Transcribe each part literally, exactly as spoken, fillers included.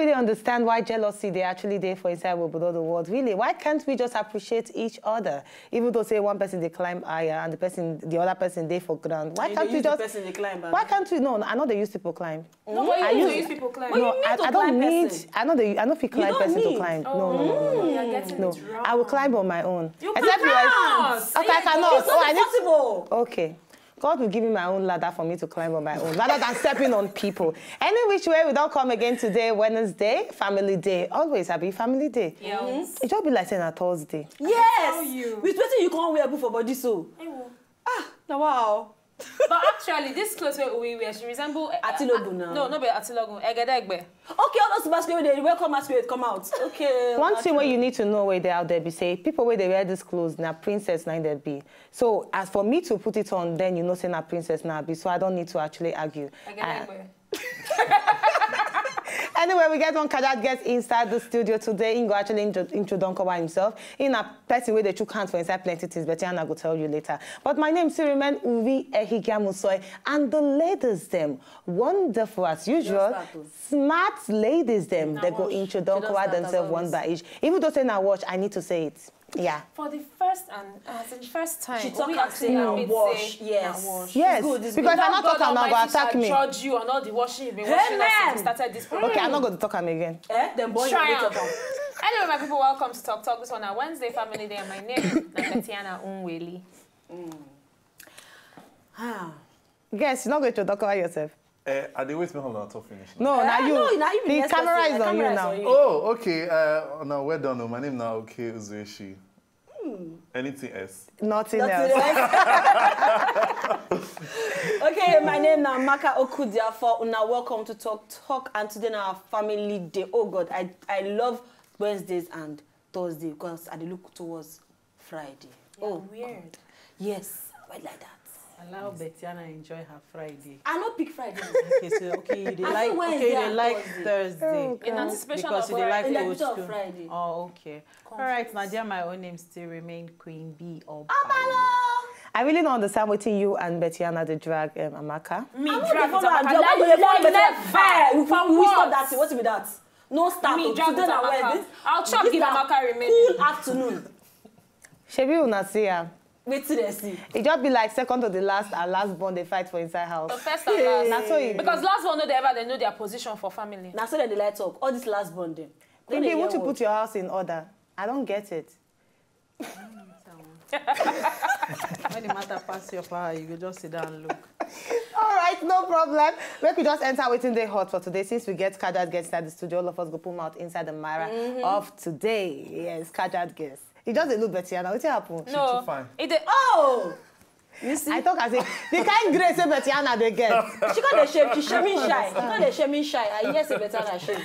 Really understand why jealousy dey actually dey for inside obodo the world. Really, why can't we just appreciate each other? Even though say one person dey climb higher and the person, the other person dey for ground. Why can't we just? Why can't we? No, I know they use people climb. No, but you use people climb. No, I, I don't need. I know they. I know if you climb person to climb. No, no, no, no, no. I will climb on my own. Except you. Okay, I cannot. Oh, I need. Okay. God will give me my own ladder for me to climb on my own, rather than stepping on people. Any which way, we don't come again today, Wednesday, family day. Always, I be family day. Yes. It just be like saying a Thursday. Yes. With wetin you come wear put for body so? Ah, na wow. But actually, this clothes wey we wear, she resemble, uh, Atilogun now. No, no be Atilogun. Egedegbe. Okay, all those masquerade, they welcome masquerade come out. Okay. One thing wey you need to know wey dey out there be say people wey dey wear this clothes na princess na im dem be. So as for me to put it on, then you know say na princess na I be. So I don't need to actually argue. Egedegbe. Anyway, we get one Kajad guest inside the studio today. He go actually intro, intro don cover himself. He na person wey dey chook hand for inside plenty things, but Yana go tell you later. But my name still remain Uvi Ehigiamusoi, and the ladies them, wonderful as usual, smart ladies them, they go intro don cover themselves one by each. Even though say na watch, I need to say it. Yeah. For the first and as in first time, she talk we am say actually na admit wash, say na yes. Wash. Yes, because if I not talk am, na go attack me. Judge you on all the washing you've been washing us since we started this program. Okay, I'm not going to talk am again. Eh? Then boy, you talk am. Anyway, my people, welcome to Talk Talk. This one na Wednesday Family Day, and my name na Tatiana Unweli. Ah. Guess you're not going to talk about yourself. Eh, I dey wait make una talk finish now. No, na you. No, na you be the next person. The camera is on you now. Oh, okay. Uh, now well done. Oh. My name now, okay, Uzueshi. Anything else? Nothing else. Okay, my name now Maka Okudiafo. Una welcome to Talk Talk, and today na our family day. Oh God, I I love Wednesdays and Thursday because I dey look towards Friday. Oh, weird. Yes, I like that. Allow Betiana enjoy her Friday. I no pick Friday. Okay, so okay, you dey like, okay, you dey like Thursday. In anticipation of Friday. In anticipation of Friday. Oh, okay. All right, my dear, my own name still remain Queen B or Obalo. I really don't understand wetin you and Betiana dey drag, um, Amaka. Me drag Amaka. Why you dey follow Amaka? Never. We stop that thing. What be that? No start. Me drag Amaka. I'll chop give Amaka remain. Cool afternoon. Shebi una see am. Wetin dem see? E just be like second to the last and last born dey fight for inside house. So first and last. Na so e be. Because last born no dey ever dey know their position for family. Na so dem dey like talk. All this last born dem. Baby, won't you put your house in order? I don't get it. When the matter pass your power, you go just sit down and look. All right, no problem. Make we just enter wetin dey hot for today, since we get Kajad guest inside the studio. All of us go put mouth inside the matter of today. Yes, Kajad guest. E just dey look Betiana. Wetin happen? No. She too fine. E dey. Oh! You see? I talk as if the kind grace say Betiana dey get. She come dey shame. She shaming shy. She come dey shaming shy. I hear say Betiana shame.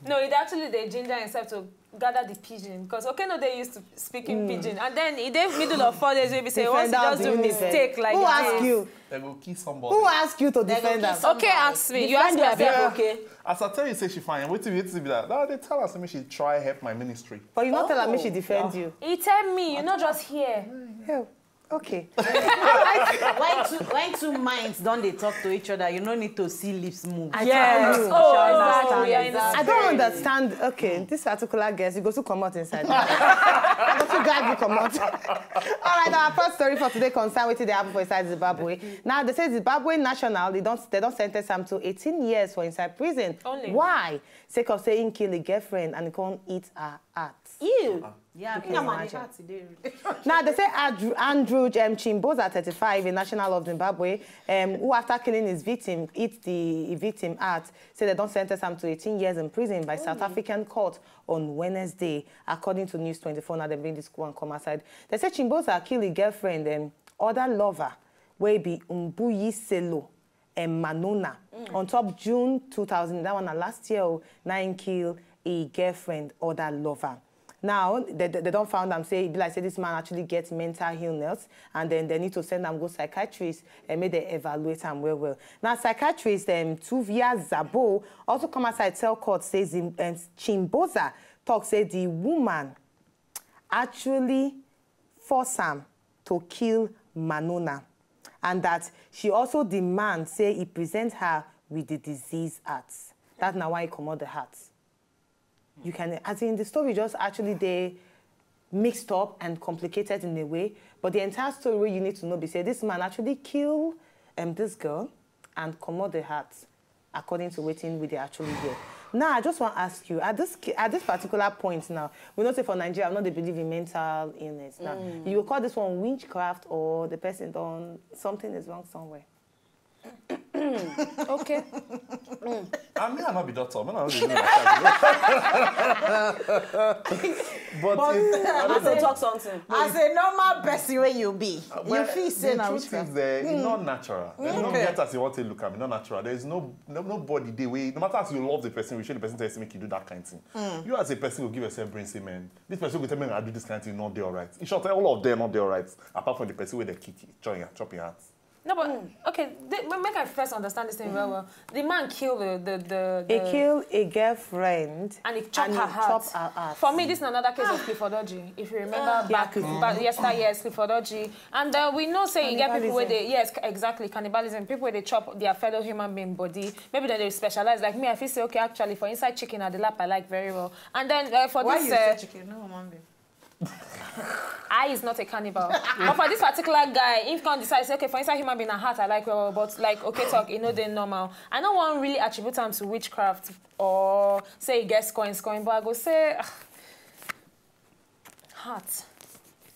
No, e actually dey ginger himself to gather the pidgin, because Okeno dey used to speaking pidgin, and then e dey middle of four days wey be say once you just do mistake like this. Who ask you? They go kill somebody. Who ask you to defend am? Okay, ask me. You ask me, abeg. Okay. As I tell you say she fine, wetin wetin be that? Now they tell her say make she try help my ministry. But you no tell her make she defend you. He tell me, you no just hear. Help. Okay. When two, when two minds don dey talk to each other, you no need to see lips move. I tell you. Oh, exactly. I don't understand. Okay, this particular guest, you go to come out inside. I go to guide you come out. All right, our first story for today concern wetin dey happen for inside Zimbabwe. Now, they say Zimbabwe national, they don't, they don't sentence am to eighteen years for inside prison. Only. Why? Sake of say he kill a girlfriend and he can't eat her heart. Ew. Yeah, can you imagine? Now, they say Andrew, Andrew um, Chimboza, thirty-five, a national of Zimbabwe, um, who after killing his victim, eat the victim heart, say they don't sentence him to eighteen years in prison by South African court on Wednesday, according to News twenty-four. Now they bring this one come outside. They say Chimboza kill his girlfriend, um, other lover, wey be Mbuyiselo Manona. On top June two thousand, that one na last year, oh, na him kill a girlfriend other lover. Now, they, they, they don't found am say, e be like say this man actually get mental illness, and then they need to send am go psychiatrist and make they evaluate am well well. Now, psychiatrist, um, Tuvia Zabo also come outside tell court say Zim-, um, Chimboza talk say the woman actually force am to kill Manona, and that she also demand say he present her with the disease heart. That na why he comot the heart. You can, as in, the story just actually dey mixed up and complicated in a way, but the entire story wey you need to know be say this man actually kill um, this girl and comot the heart, according to wetin we dey actually hear. Now, I just wan ask you, at this ki- at this particular point now, we know say for Nigeria, we no dey believe in mental illness. Now, you go call this one witchcraft, or the person don, something is wrong somewhere. Okay. I mean, I no be doctor. Man, I no dey know that. But if, I I don't to know. Talk something. As a normal person wey you be, you Well, feel say the na truth witchcraft. Is, uh, it's not natural. There's no Okay. get as you want to look at me, not natural. There's no, no nobody dey way. No matter as you love the person, we show the person tell you make you do that kind of thing. You as a person will give yourself brain say, man, this person will tell me I do this kind of thing, not dey alright. In short, all of them not dey alright. Apart from the person where they kick, chop your, chop your heart. No, but okay. They, ma- make I first understand this thing very well. The man killed the the the. He the killed a girlfriend and he chopped and her he heart. Chopped her heart. For me, this is another case of Cliffordology. If you remember back, Clifford. back yesteryears, Cliffordology, and uh, we know say you get people where Cannibalism. They, yes, exactly, cannibalism. People where they chop their fellow human being body. Maybe then they specialize. Like me, I feel say, okay, actually, for inside chicken, I the lap I like very well. And then uh, for Why this, you uh, say chicken? No human being. I is not a cannibal. But for this particular guy, if can decide say, okay, for inside human being, a heart I like well, but like, okay, talk, you know, they normal. I don't want really attribute am to witchcraft or say he gets coins, coin, but I go say, ah, heart.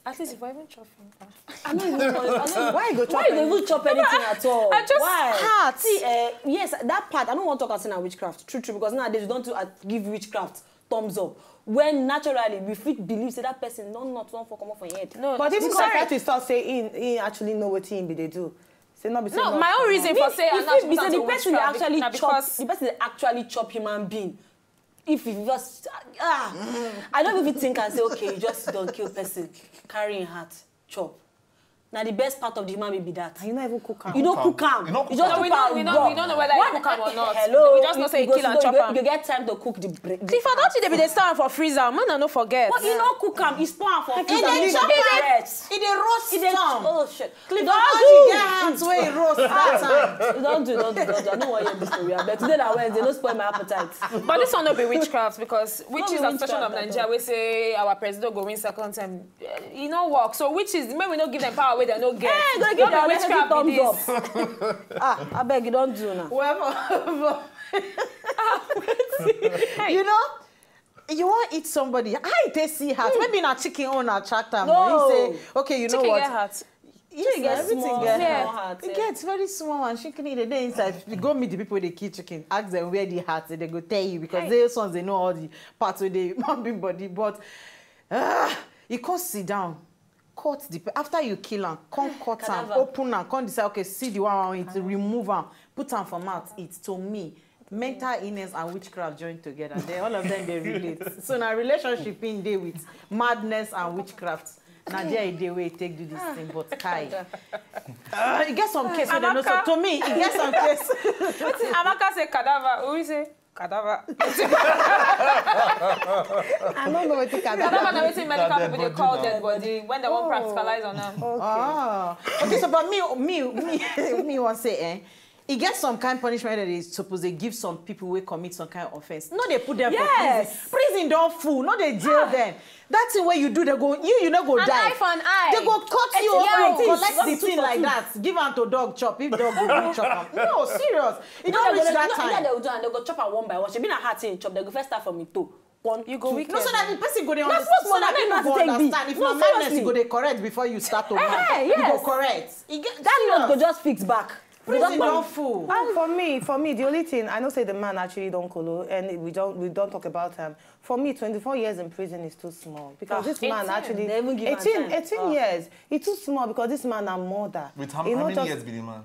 At least if I even chop him. Ah. I don't even want. I don't, Why you go why chop you go even chop anything at all? I just Why? Heart. See, uh, yes, that part I don't want to talk as in witchcraft. True, true. Because nowadays you don't do, uh, give witchcraft thumbs up. When naturally we fit believe say that person don't not don't fuck come off your head. No, But even sorry. Socrates talk say he, he actually know what he be they do. Say not be say No, not- my own reason Me, for say if I'm not it be say the attribute person dey am to actually witchcraft na chop, because the person dey actually chop human being. If he just ah, I don't even think and say okay, you just don't kill person, carry him heart, chop. Now the best part of the human being be that. And you not even cook am. You don't cook am. You don't You cook just am. No, we chop don't, we am don't, raw. we don't know whether you What? Cook am or not. Hello, We just know say go kill and sit down, chop you am. go, you get time to cook the bread. If I don't, they be dey store am for freezer. Man, I no forget. But you no cook am, you spoil am for It freezer. dey You chop chop am. Bread. It dey roast It dey am. Oh shit. Clifford Don't Oji do. Get hands wey roast that time. Don't do, don't do, don't do. I don't want to hear this story. But today na Wednesday, no spoil my appetite. But this one no be witchcraft because witches be association of witchcraft at Nigeria wey say our president go win second term, eh, e no work. So witches, make we no give them power wey they no get. Eh, go No give be them witchcraft thumbs be this. Up. Ah, I beg you, don't do now. Whoever, you know, you wan eat somebody. How you take see heart? Maybe na chicken own attract am. No. He say, okay, you know Chicken what? get heart. Yes, Chicken get everything small, get small heart. Heart, It eh. Gets very small and chicken dey dey inside. You go meet the people they kill chicken. Ask them where the heart is. They go tell you because those ones they know all the parts of the human being body. But ah, you can't sit down. Cut the pe- after you kill am, come cut am, Cadaver. Open am, come decide okay, see the one I want to remove am, put am for mouth, eat. To me, mental illness and witchcraft join together. Then all of them they relate. So now relationship in day with madness and witchcraft. Now there e dey wey take do this thing, but Kai. Uh, e get some case wey dem no so Amaka. To me, e get some case. Amaka say cadaver. Who we say cadaver? I don't know what to Cadaver na wetin medical Dead people dey body call now. Dead body when they wan practicalize on am. Ah. Okay, so but me, me, me, me want say, eh? E get some kind punishment that they suppose they give some people who commit some kind of offense. No, they put them for Yes. Prison. Prison don't fool. No, they jail them. That thing where you do, they go, you, you no go An die. Eye for an eye. They go cut you Yeah, open, it is. Collect the Not thing two like for that. Give am to dog chop. If dog go gree chop am. No, serious. It don't No, reach they that go- time. No, they go do and they go chop am one by one. She be na hard thing chop. They go first start from the toe. One, You go two, wicked. No, so that the person go dey That's understand. what So that small people man go take be. Understand. If No, na madness, seriously. You go dey correct before you start to Eh, mad. eh, You go yes. correct. You get That serious. not go just fix back. Prison Just don't come- fool. Ah, for me, for me, the only thing I know say the man actually don't kolo, and we don't we don't talk about him. For me, twenty-four years in prison is too small because Ah, this man eighteen. Actually They even give am eighteen, time. eighteen Ah. Years. It's too small because this man a mother. With how, He how not many just- years be the man?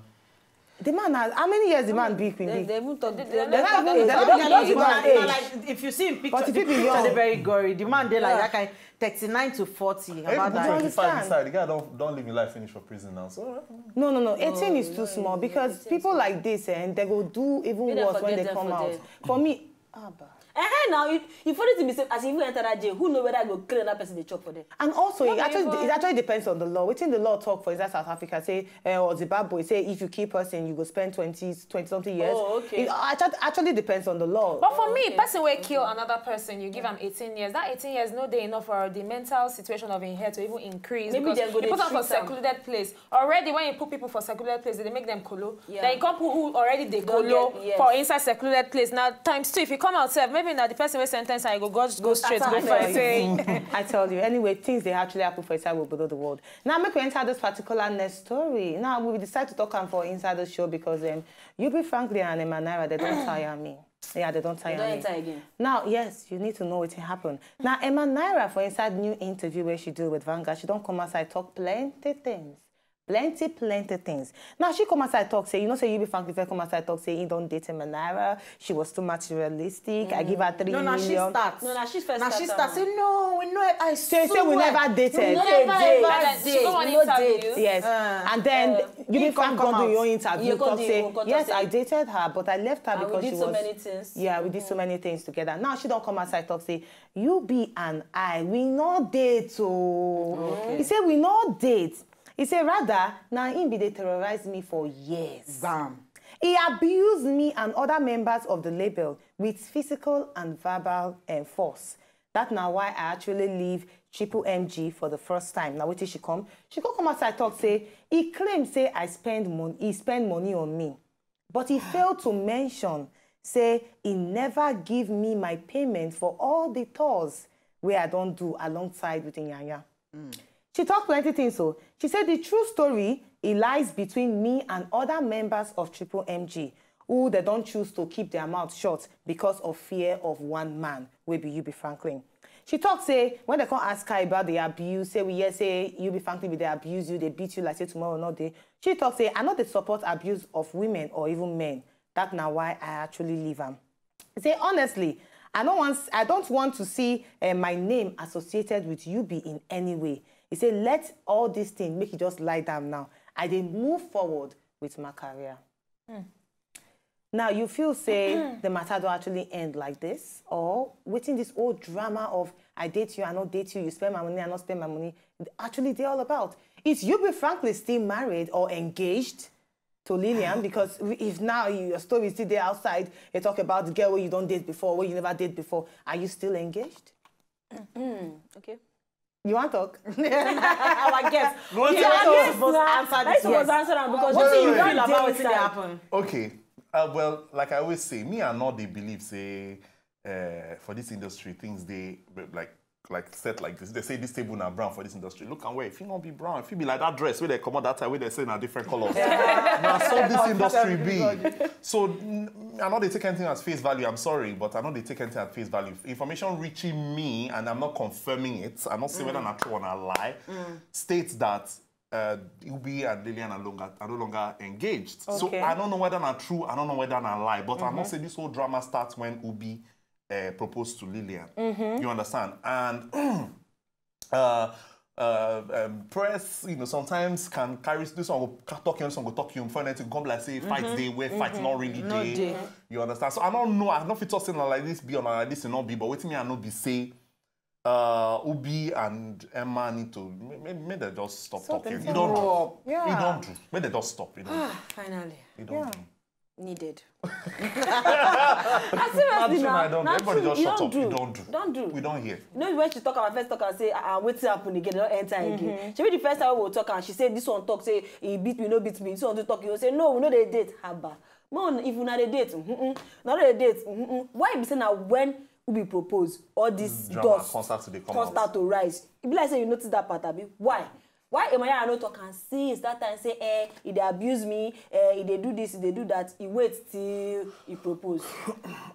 The man has how many years the man be Queen They, Bee? they even talk. They, They they don't talk even- age. they They don't don't even talk give about age. age. Like, if you see him picture, But if the you be picture young. They very gory. The man they like Yeah. that kind thirty-nine to forty. If About you put that. twenty-five Understand. Inside, the guy don't don't live in life finish for prison now. So No, no, no. eighteen No, is too no, small no, because eighteen is people too like this, eh, they go do even Make dem worse when forget they them come for out. there. For me, ah, bah. Eh, Now, you, you funny thing be say, as you even enter that jail, who know whether I go clean that person they chop for them? And also, it actually, it actually depends on the law. Within the law talk for inside South Africa, say, uh, or Zimbabwe, say if you kill person, you go spend twenty, twenty something years. Oh, okay. It actually, actually depends on the law. But for me, person will kill another person, you give am eighteen years. That eighteen years, no day enough for the mental situation of in head to even increase. Maybe because they go you put them for secluded place. Already, when you put people for secluded place, they make them kolo. Yeah. Then you come put who already they kolo for inside secluded place. Now, times two, if you come out, maybe now the person will sentence and you go, go, go straight, go fight. Say, I tell you. Anyway, things they actually happen for inside we below the world. Now, make we enter this particular next story. Now, we decide to talk am for inside the show because um, you be Franklin and Emma Naira, they don't tire me. Yeah, they don't tire me. They don't enter again. Now, yes, you need to know what happened. Now, Emma Naira, for inside new interview where she do with Vanguard, she don't come outside talk plenty things. Plenty, plenty things. Now, she come outside talk say, you know, say you be Franklin come outside talk say he don't date Emma Naira. She was too materialistic. I give her three million. No, now she start. No, now she first. Now she start say no, we know. I say we never dated. We never ever date. Yes. And then you be Franklin go do your interview talk say yes, I dated her, but I left her because she was. Yeah, we did so many things together. Now she don't come outside talk say you be and I we no date oh. He say we no date. He say rather na him be dey terrorize me for years. Bam. He abused me and other members of the label with physical and verbal um, force. That na why I actually leave Triple M G for the first time. Now wetin she come? She come come outside talk say he claim say I spend money. He spend money on me. But he failed to mention say he never give me my payment for all the tours wey I don do alongside with Inyanya. She talk plenty things o. She say the true story e lies between me and other members of Triple M G who they don't choose to keep their mouth shut because of fear of one man wey be U B Franklin. She talk say when they come ask her about the abuse, say we hear say U B Franklin be dey abuse you, they beat you like say tomorrow no dey. She talk say I no dey support abuse of women or even men. That na why I actually leave am. He say honestly, I don't want I don't want to see uh, my name associated with U B in any way. He say let all these things make you just lie down now. I dey move forward with my career. Now you feel say the matter don't actually end like this, or waiting this old drama of I date you, I not date you, you spend my money, I not spend my money. Actually, they're all about. Is you be frankly still married or engaged to Lillian? Because if now your story is still there outside, you talk about the girl where you don't date before, where you never date before, are you still engaged? Mm, okay. You want to talk? Our guest. Yes, yes, must answer this. Yes. Must answer them because what do you feel about what happen? Okay. Uh, well, like I always say, me and not they believe say uh, for this industry things they like like set like this. They say this table now brown for this industry. Look and where if you not be brown, if you be like that dress where they come out that time where they say now different colors. Yeah. Now so this industry be. So I know they take anything as face value. I'm sorry, but I know they take anything at face value. Information reaching me and I'm not confirming it. I'm not saying mm. whether I'm true or I lie. Mm. States that uh, Ubi and Lillian are, longer, are no longer engaged. Okay. So I don't know whether I'm true. I don't know whether I'm lie. But mm-hmm. I must say this whole drama starts when Ubi uh, proposed to Lillian. Mm-hmm. You understand? And uh, uh, um, press, you know, sometimes can carry this one go talk you, this one go talk you, find it to come like say fight mm-hmm. day where mm-hmm. fight not really no day. day. You understand? So I don't know. I don't feel something like this be on like this and not be, but wait me, I not be say uh, Ubi and Emma need to maybe, maybe they just stop so talking. You don't do. Yeah. You don't do. Maybe they just stop. You don't. Ah, finally. You don't yeah. do. Needed. I seriously now. Don't do. Everybody just shut up. You don't do. Don't do. We don't hear. You know when she talk about first talk and say, "Ah, ah what's happen again?" Don't enter again. Mm-hmm. She be the first time we talk and she say, "This one talk say he beat me, no beat me." This one to talk, you say, "No, we know they date." Haba. No, if una dey date, mm-mm. Una dey date, mm-mm. Why be say na when we be propose all this drama dust come start to dey come come out. Start to rise? E be like say you notice that part, abi? Why? Why Emma Yara no talk and since that time say, eh, he dey abuse me, eh, he dey do this, he dey do that. He wait till he propose.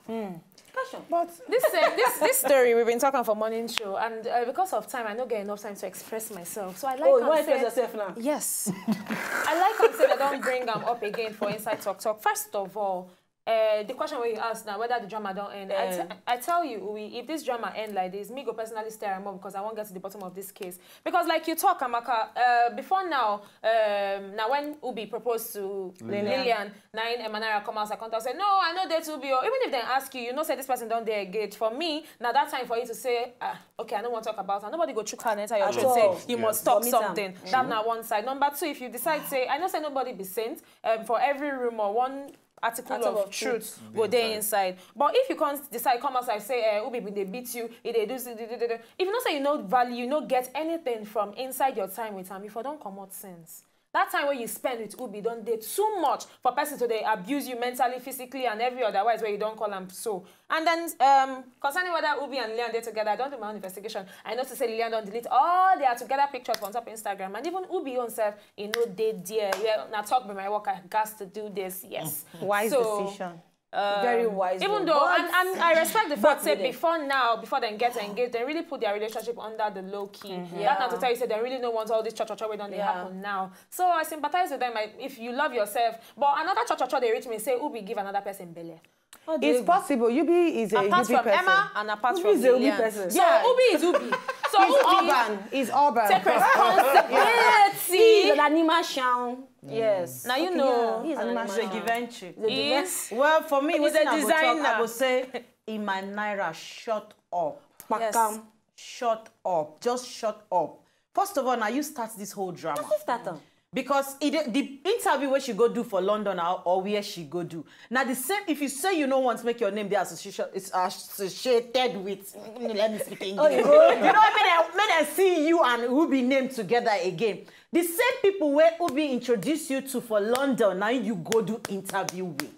Mm. Question. But this uh, this this story we've been talking for morning show, and uh, because of time, I don't get enough time to express myself. So I like. Oh, you want to express yourself now? Yes. I like how say they don't bring them up again for inside talk talk. First of all, Uh, the question where you asked now whether the drama don't end, I, t- I tell you, we, if this drama end like this, me go personally stare at more because I won't get to the bottom of this case. Because like you talk, Amaka, uh, before now, um, now when Ubi proposed to Lillian, Lillian, now in Emanara come out, I come talk say, "No, I know that Ubi." Or even if they ask you, you know, say this person don't dare engage. For me, now that time for you to say, "Ah, okay, I don't want to talk about it." Nobody go chook hand enter your throat say you must stop something. That now one side. Number two, if you decide say, I know say nobody be saint. Um, for every rumor, one article of truth go there inside. But if you can't decide, come outside, say, eh, Ubi bin dey beat you, e dey do this, do, do, do, do. If you know say you no value, you no get anything from inside your time with am, you for don comot sense. That time wey you spend with Ubi don dey too much for person to dey abuse you mentally, physically, and every otherwise wey you don call am so. And then, um, concerning whether Ubi and Leon dey together, I don do my own investigation. I notice say Lillian don delete all their together pictures from top Instagram, and even Ubi own self, e no dey there. Yeah, na talk be my work. I gas to do this. Yes. Wise decision. Um, very wise. Even though, and, and I respect the fact say before now, before they get engaged, they really put their relationship under the low key. Mm-hmm. That not to tell you say they really don't want all this cha cha cha wey don dey happen now. So I sympathize with them. I, if you love yourself, but another cha cha cha dey reach me say Ubi give another person belle. It's possible. Ubi is a Ubi person. Apart from Emma and apart from Lillian. So Ubi is Ubi. So Ubi is urban. Take responsibility. He's an animal shaun. Yes. Now you know. He's an animal shaun. He's a givenchy. Well, for me, with the designer, I go say, Emma Naira, shut up. Yes. Shut up. Just shut up. First of all, now you start this whole drama. Just start am. Because e dey, the interview wey she go do for London or, or where she go do. Now the same, if you say you no want make your name dey association, it's associated with, let me speak English. You know, make dem, make dem see you and Ubi name together again. The same people wey Ubi introduce you to for London, now you go do interview with.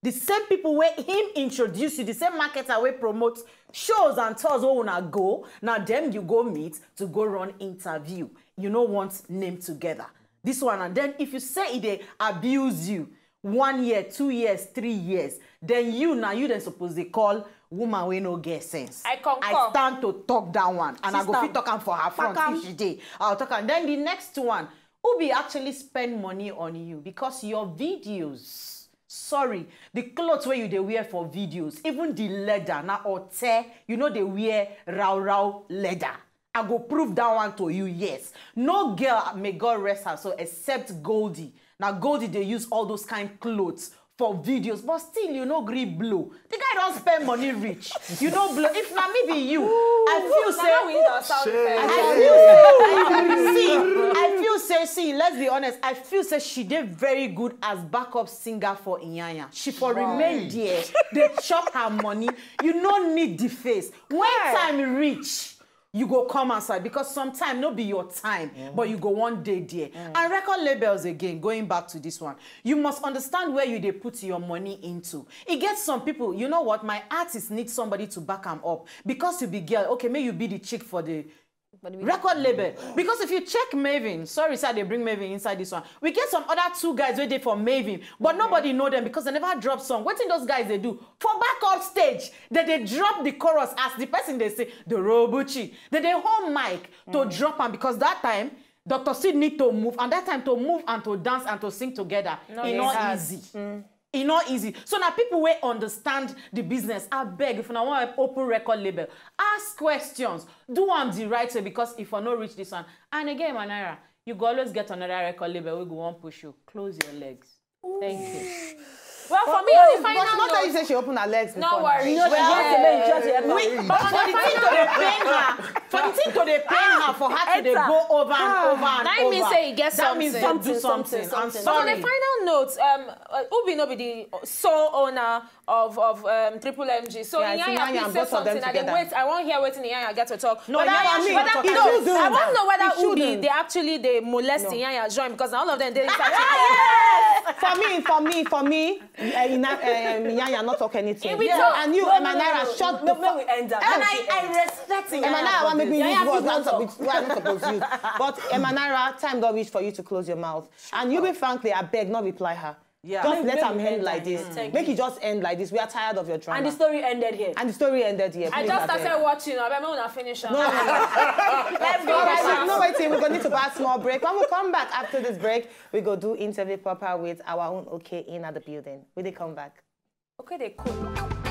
The same people wey him introduce you, the same marketer wey promote shows and tours wey una go, now them you go meet to go run interview. You no want name together. This one, and then if you say e dey abuse you, one year, two years, three years, then you, now you then suppose dey call woman wey no get sense. I concur. I stand to talk that one, and I go fit talk am for her front if she dey. I'll talk am. Then the next one, Ubi actually spend money on you because your videos, sorry, the clothes wey you dey wear for videos, even the leather, na ote, you no dey wear raw raw leather. I go prove that one to you, yes. No girl, may God rest her soul, except Goldie. Now Goldie dey use all those kind clothes for videos, but still you no gree blow. The guy don spend money reach. You no blow. If na me be you, I feel say, I feel say, see, I feel say, see, let's be honest, I feel say she dey very good as backup singer for Inyanya. She for remain there, dey chop her money. You no need the face. When time reach, you go come outside because sometimes no be your time, but you go one day there. And record labels again, going back to this one, you must understand where you dey put your money into. E get some people, you know what, my artist need somebody to back am up because you be girl. Okay, may you be the chick for the record label. Because if you check Mavin, sorry, sir, they bring Mavin inside this one. We get some other two guys wey dey for Mavin, but nobody know them because they never drop song. Wetin those guys dey do for back up stage? They dey drop the chorus as the person dey say the Robuchi. They dey hold mic to drop am because that time Doctor Sid need to move, and that time to move and to dance and to sing together, e no easy. E no easy. So now people wey understand the business, I beg, if una wan open record label, ask questions, do am the right way, because if I no reach this one, and again, Manara, you go always get another record label wey go wan push you. Close your legs. Thank you. Well, for me, on the final note, not that you say she open her legs before. No worry. No, she just say make you just help her. But for the thing to dey pain her, for the thing to dey pain her, for her to dey go over and over and over. That means say you get something. That means they do something. I'm sorry. But on a final note, um, uh, Ubi no be the sole owner of of um, Triple M G. So Inyanya fit say something. I dey wait. I wan hear wetin Inyanya get to talk. No, Inyanya should talk. I wan know whether Ubi dey actually dey molest Inyanya join, because na all of them dey inside. Yes. For me, for me, for me, uh, Ina, um, Inyanya not talk anything. And you, Emma Naira, shut the fuck. No, make we end up. And I, I respect Inyanya. Emma Naira, I want make me use words wey I no suppose use. But Emma Naira, time don reach for you to close your mouth. And you be frankly, I beg, not reply her. Yeah. Just let Make am we end end like there. This. Thank Make you. It just end like this. We are tired of your drama. And the story ended here. And the story ended here. I Please, just abeg. Started watching. I mean, una finish. No, no, no. Let's go. All right, Let's so go. No waiting. We're going to need to pass small break. When we come back after this break, we go do interview proper with our own Okay in at the building. We dey come back. Okay, they cook.